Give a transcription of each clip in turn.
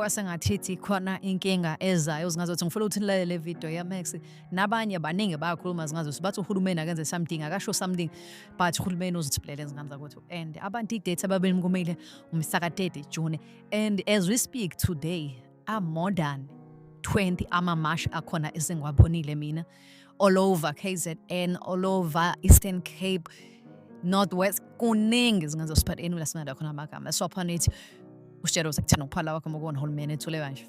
Sengathithi khona inkinga ezayo zingazothi ngifuna ukuthi nilalele le video yaMax nabanye baningi bayakhuluma zingazothi bathi uhulumeni akenze something, akasho something, but uhulumeni uzithulele zingane zakwethu. And abantu i-date ababenqumile umhla ka-30 June, and as we speak today are more than 20 amamashi akhona esengiwabonile mina all over KZN, all over Eastern Cape, Northwest, kuningi zingazosiphatha. Anyway, sinada khona amagama siwaphana ithi usitshela ukuthi kuthanda ukuphala kwakho uma kubona uhulumeni ethule kanje.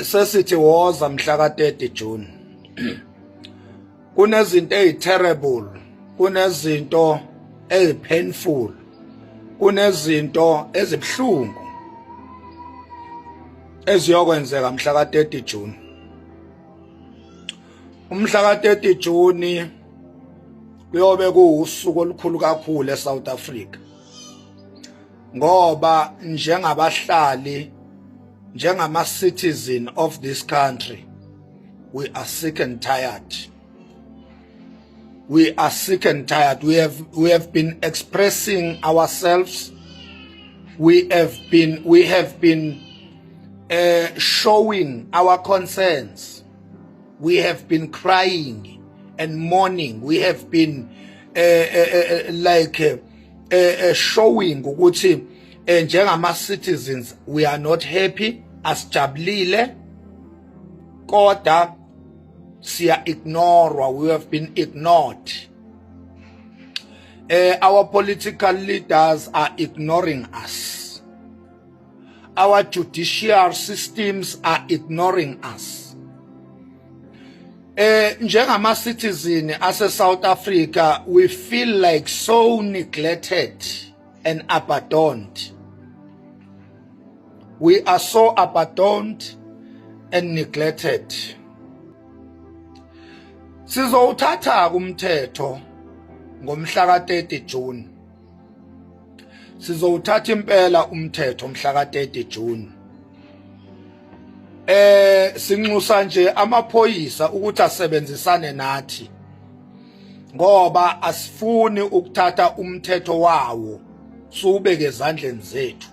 Sesithi woza mhla ka 30 June. Kunezinto eziterrible, kunezinto ezipainful, kunezinto ezibhlungu eziyokwenzeka mhla ka 30 June. Umhla ka 30 June kuyobe kuwusuku olukhulu kakhulu eSouth Africa. Ngoba njengabahlali, njengama citizen of this country, we are sick and tired. We are sick and tired. We have been expressing ourselves. We have been showing our concerns. We have been crying and mourning. We have been like showing ukuthi njengama citizens we are not happy, asijabulile, kodwa siya ignore. We have been ignored. Our political leaders are ignoring us. Our judicial systems are ignoring us. Njengama citizen ase South Africa, we feel like so neglected and abandoned. We are so abandoned and neglected. Sizowuthatha umthetho ngomhla ka30 June. Sizowuthatha impela umthetho mhla ka30 June. Sinxusa nje amaphoyisa ukuthi asebenzisane nathi ngoba asifuni ukuthatha umthetho wawo siwubeke ezandleni zethu,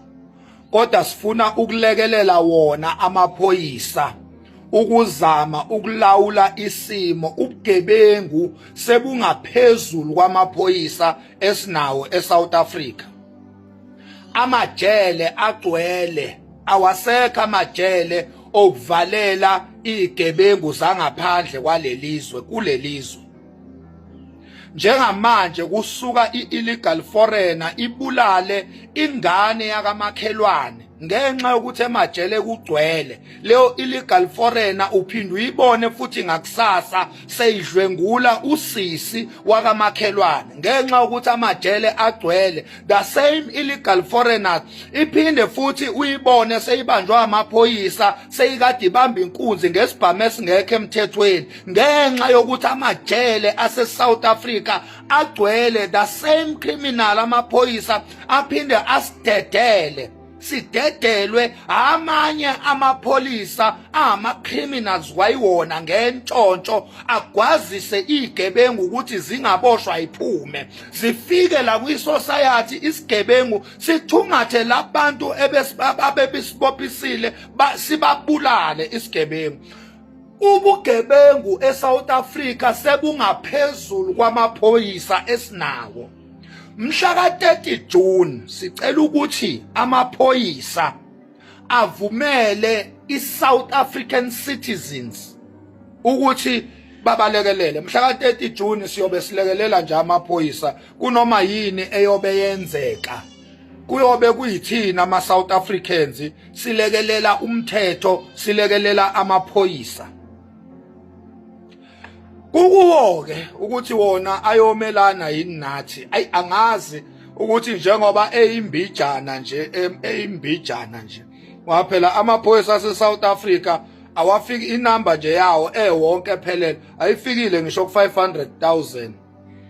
kodwa sifuna ukulekelela wona amaphoyisa ukuzama ukulawula isimo. Ubugebengu sebungaphezulu kwamaphoyisa esinawo eSouth Africa. Amajele agcwele, awasekho amajele okuvalela izigebengu zangaphandle kwalelizwe kulelizwe. Njengamanje kusuka i-illegal foreigner ibulale ingane yakamakhelwane ngenxa yokuthi emajele kugcwele. Leyo illegal foreigner uphinde uyibone futhi ngakusasa seyidlwengula usisi wakamakhelwane ngenxa yokuthi amajele agcwele. The same illegal foreigners iphinde futhi uyibone seyibanjwa amaphoyisa, seyikade ibamba inkunzi ngesibhamu esingekho emthethweni ngenxa yokuthi amajele ase South Africa agcwele. The same criminal, amaphoyisa aphinde asidedele, sidedelwe amanye amapholisa ama criminals wayiwona ngentshontsho, agwazise igebengu ukuthi zingaboshwa, iphume zifike la kwi-society. Isigebengu sithungathe labantu ebesibophisile, sibabulale isigebengu. Ubugebengu eSouth Africa sebungaphezulu kwamaphoyisa esinawo. Mhla ka-30 June sicela ukuthi amaphoyisa avumele i-South African citizens ukuthi babalekelele. Mhla ka-30 June siyobe silekelela nje amaphoyisa kunoma yini eyobe yenzeka. Kuyobe kuyithina ama South Africans silekelela umthetho, silekelela amaphoyisa. Kukuwo ke ukuthi wona ayomelana yini nathi. Ayi, angazi ukuthi njengoba eyimbijana nje, eyimbijana nje, ngoba phela amaphoyisa ase South Africa awafiki inamba nje yawo ewonke phelele ayifikile ngisho ku 500,000.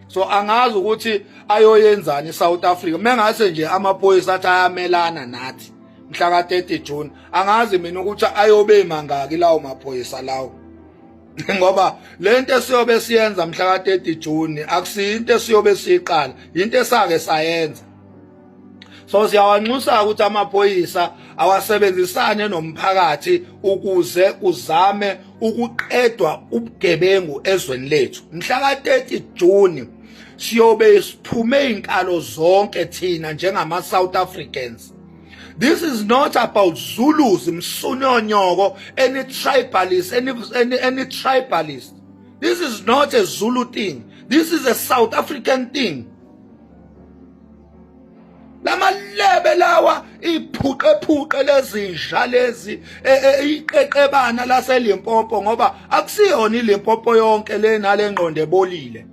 So angazi ukuthi ayoyenzani iSouth Africa mengase nje amaphoyisa athi ayamelana nathi mhla ka 30 June. Angazi mina ukuthi ayobe mangaki lawo maphoyisa lawo, ngoba lento esiyobe siyenza mhla ka 30 June akusiyinto esiyobe siyiqala, into esake sayenza. So siyawanxusa ukuthi amaphoyisa awasebenzisane nomphakathi ukuze uzame ukuqedwa ubugebengu ezweni lethu. Mhla ka-30 June siyobe siphume izinkalo zonke thina njengama South Africans. This is not about Zulus, msunyonyoko, any tribalist, any tribalist. This is not a Zulu thing. This is a South African thing. Lamalebe lawa iphuqephuqe lezinja lezi iqeqebana laseLimpopo, ngoba akusiyona iLimpopo yonke lena lengqondo ebolile.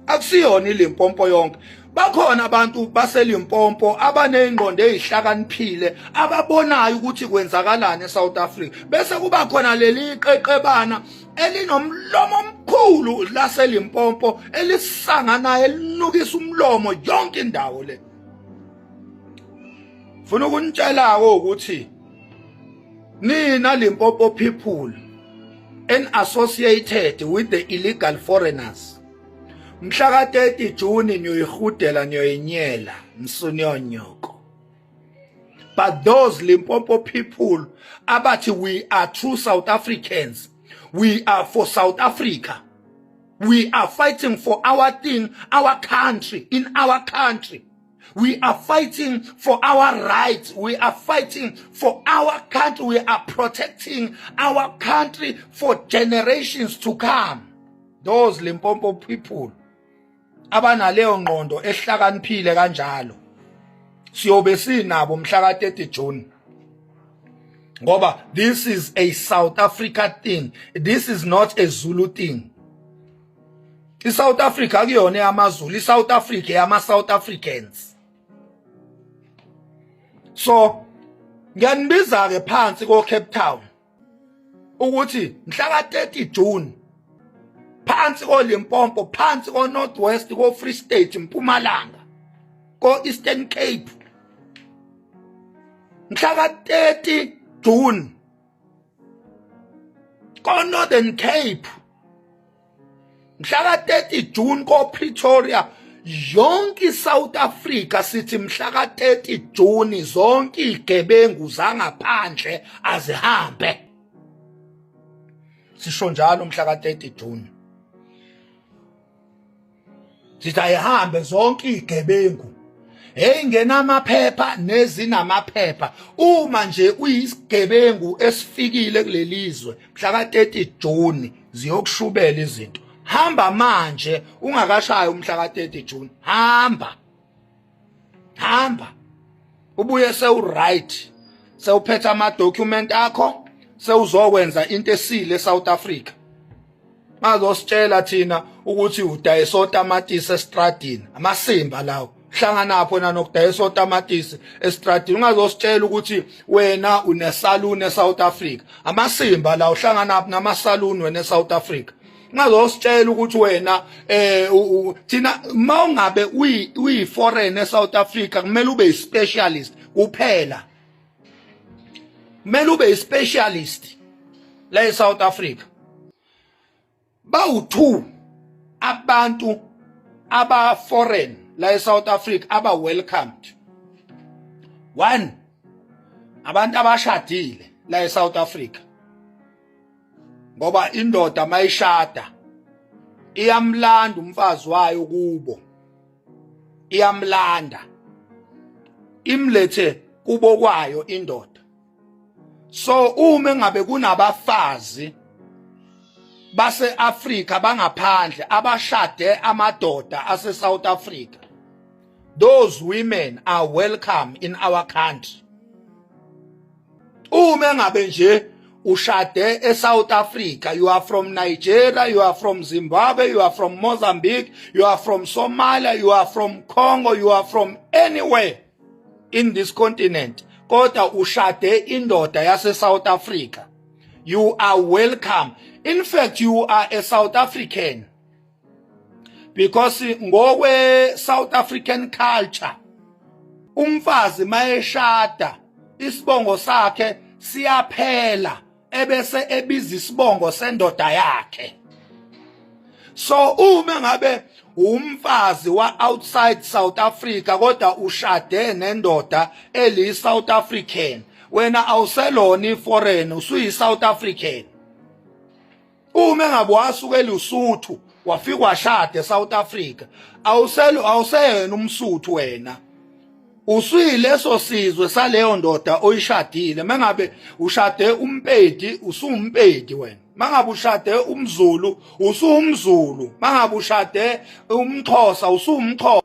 Akusiyona iLimpopo yonke. Bakhona abantu baseLimpopo abanezingqondo ezihlakaniphile ababonayo ukuthi kwenzakalani eSouth Africa, bese kuba khona leli qeqebana elinomlomo omkhulu laseLimpopo elisanganayo, elinukisa umlomo yonke indawo le. Funa ukunitshela ukuthi nina Limpopo people and associated with the illegal foreigners, mhla ka-30 June niyoyihudela, niyoyinyela, msunyonyoko. But those Limpopo people abathi we are true South Africans, we are for South Africa, we are fighting for our thing, our country, in our country, we are fighting for our rights, we are fighting for our country, we are protecting our country for generations to come. Those Limpopo people abanaleyo ngqondo ehlakaniphile kanjalo, siyobe sinabo mhla ka-30 June, ngoba this is a South Africa thing. This is not a Zulu thing. ISouth Africa akuyona eyamaZulu, iSouth Africa eyama South Africans. So ngiyanibiza ke phansi ko Cape Town ukuthi mhla ka-30 June, phansi ko Limpopo, phansi ko North West, ko Free State, Mpumalanga, ko Eastern Cape, mhla ka-30 June, ko Northern Cape, mhla ka-30 June, ko Pretoria, yonke iSouth Africa, sithi mhla ka-30 June zonke igebengu zangaphandle azihambe. Sisho njalo, mhla ka-30 June sithi ayihambe zonke igebengu, hey, ngenamaphepha nezinamaphepha. Uma nje uyisigebengu esifikile kulelizwe, mhla ka-30 June ziyokushubela izinto. Hamba manje ungakashayi umhla ka-30 June. Hamba, hamba, ubuye sewu-right, sewuphethe ama-document akho, sewuzokwenza into esile eSouth Africa. Bazositshela thina ukuthi udayisa otamatisi estradini. Amasimba lawo, hlanganapho wena nokudayisa otamatisi estradini. Ungazositshela ukuthi wena unesaluni eSouth Africa. Amasimba lawo, hlanganapho namasaluni wena eSouth Africa? Ungazositshela ukuthi wena thina mawungabe uyi foreign eSouth Africa, kumele ube specialist kuphela, kumele ube specialist la eSouth Africa. Bawu2 abantu aba foreign la eSouth Africa aba welcomed. One, abantu abashadile la eSouth Africa, ngoba indoda mayishada iyamlanda umfazi wayo kubo, iyamlanda imlethe kubo kwayo indoda. So uma ngabe kunabafazi base-Afrika bangaphandle abashade amadoda ase-South Africa, those women are welcome in our country. Uma ngabe nje ushade eSouth Africa, you are from Nigeria, you are from Zimbabwe, you are from Mozambique, you are from Somalia, you are from Congo, you are from anywhere in this continent, kodwa ushade indoda yase South Africa, you are welcome. In fact, you are a South African, because ngokwe South African culture, umfazi mayeshada isibongo sakhe siyaphela, ebese ebiza isibongo sendoda yakhe. So uma ngabe Umfazi wa outside South Africa kodwa ushade nendoda eli South African. Wena awuselona iforeign, usuyi South African. Uma engabe wasuka eLusuthu wafika washada eSouth Africa, awuselo awuseyena umsuthu wena. Usuyileso sizwe saleyo ndoda oyishadile. Mangabe ushade umpedi, usumpedi wena. Mangabe ushade umZulu, usuwumZulu. Mangabe ushade umXhosa, usuwumXhosa.